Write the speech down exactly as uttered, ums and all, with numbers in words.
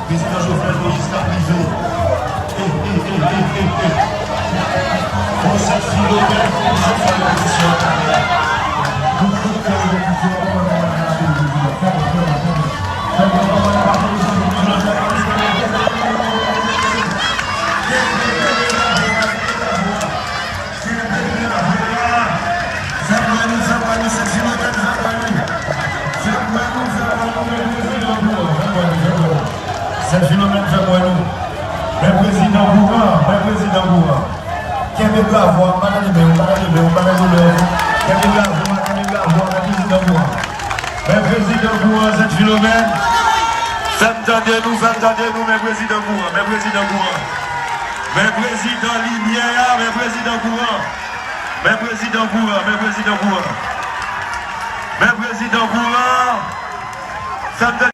Prezidan Jovenel Moïse k ap rive. E, e, e, e, e, e. Bon, sèt Filomèn, nou fè repetisyon talè a. Nou fè repetisyon talè a. Sèt Filomèn fè kwè nou. Men prezidan kouran, men prezidan kouran. Kenbe bravo a, pa tande men w, pa tande men w, pa tande men w. Kenbe bravo a, kenbe bravo a, men prezidan kouran. Men prezidan kouran, Sèt Filomèn. Fè m tande nou, fè m tande nou, men prezidan kouran, men prezidan kouran. Men prezidan limyè a, men prezidan kouran. Men prezidan kouran, men prezidan kouran. Men prezidan kouran. Fè m tande.